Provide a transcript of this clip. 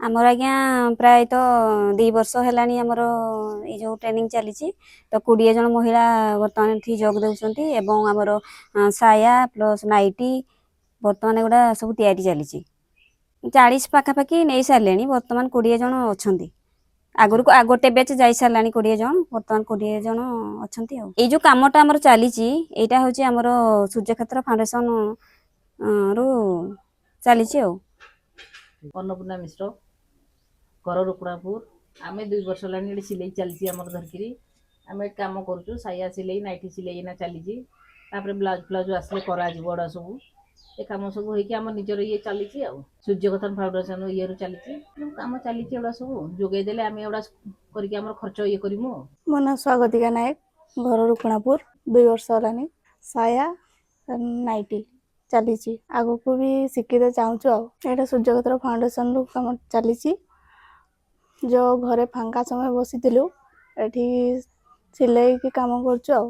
ଆମର ଆଜ୍ଞା ପ୍ରାୟତଃ 2 ବର୍ଷ ହେଲାଣି ଆମର ଏଇ ଯେଉଁ ଟ୍ରେନିଂ ଚାଲିଛି। ତ 20 ଜଣ ମହିଳା ବର୍ତ୍ତମାନ ଏଠି ଯୋଗ ଦେଉଛନ୍ତି ଏବଂ ଆମର ସାୟା ପ୍ଲସ୍ ନାଇଟି ବର୍ତ୍ତମାନ ଏଗୁଡ଼ା ସବୁ ତିଆରି ଚାଲିଛି। 40 ପାଖାପାଖି ନେଇ ସାରିଲେଣି, ବର୍ତ୍ତମାନ 20 ଜଣ ଅଛନ୍ତି। ଆଗରୁ ଗୋଟେ ବ୍ୟାଚ୍ ଯାଇ ସାରିଲାଣି 20 ଜଣ, ବର୍ତ୍ତମାନ 20 ଜଣ ଅଛନ୍ତି। ଆଉ ଏଇ ଯେଉଁ କାମଟା ଆମର ଚାଲିଛି, ଏଇଟା ହେଉଛି ଆମର ସୂର୍ଯ୍ୟକ୍ଷେତ୍ର ଫାଉଣ୍ଡେସନ ରୁ ଚାଲିଛି। ଆଉ ଅନ୍ନପୂର୍ଣ୍ଣା ମିଶ୍ର, ଘର ରୁକୁଣାପୁର। ଆମେ 2 ବର୍ଷ ହେଲାଣି ଏଠି ସିଲେଇ ଚାଲିଛି ଆମର ଧରିକିରି। ଆମେ ଏଠି କାମ କରୁଛୁ, ସାୟା ସିଲେଇ, ନାଇଟି ସିଲେଇ ଏଇନା ଚାଲିଛି। ତାପରେ ବ୍ଲାଉଜ୍ ଫ୍ଲାଉଜ୍ ଆସିଲେ କରାଯିବ। ଏଗୁଡ଼ା ସବୁ ଏ କାମ ସବୁ ହେଇକି ଆମ ନିଜର ଇଏ ଚାଲିଛି। ଆଉ ସୂର୍ଯ୍ୟକଥନ ଫାଉଣ୍ଡେସନ ଇଏରୁ ଚାଲିଛି, ସବୁ କାମ ଚାଲିଛି। ଏଗୁଡ଼ା ସବୁ ଯୋଗେଇ ଦେଲେ ଆମେ ଏଗୁଡ଼ା କରିକି ଆମର ଖର୍ଚ୍ଚ ଇଏ କରିମୁ। ମୋ ନାଁ ସ୍ୱାଗତିକା ନାୟକ, ଘର ରୁକୁଣାପୁର। 2 ବର୍ଷ ହେଲାଣି ସାୟା ନାଇଟି ଚାଲିଛି, ଆଗକୁ ବି ଶିଖିତେ ଚାହୁଁଛୁ। ଆଉ ଏଇଟା ସୂର୍ଯ୍ୟକ୍ଷେତ୍ର ଫାଉଣ୍ଡେସନରୁ କାମ ଚାଲିଛି। ଯେଉଁ ଘରେ ଫାଙ୍କା ସମୟ ବସିଥିଲୁ, ଏଠି ସିଲେଇକି କାମ କରୁଛୁ ଆଉ।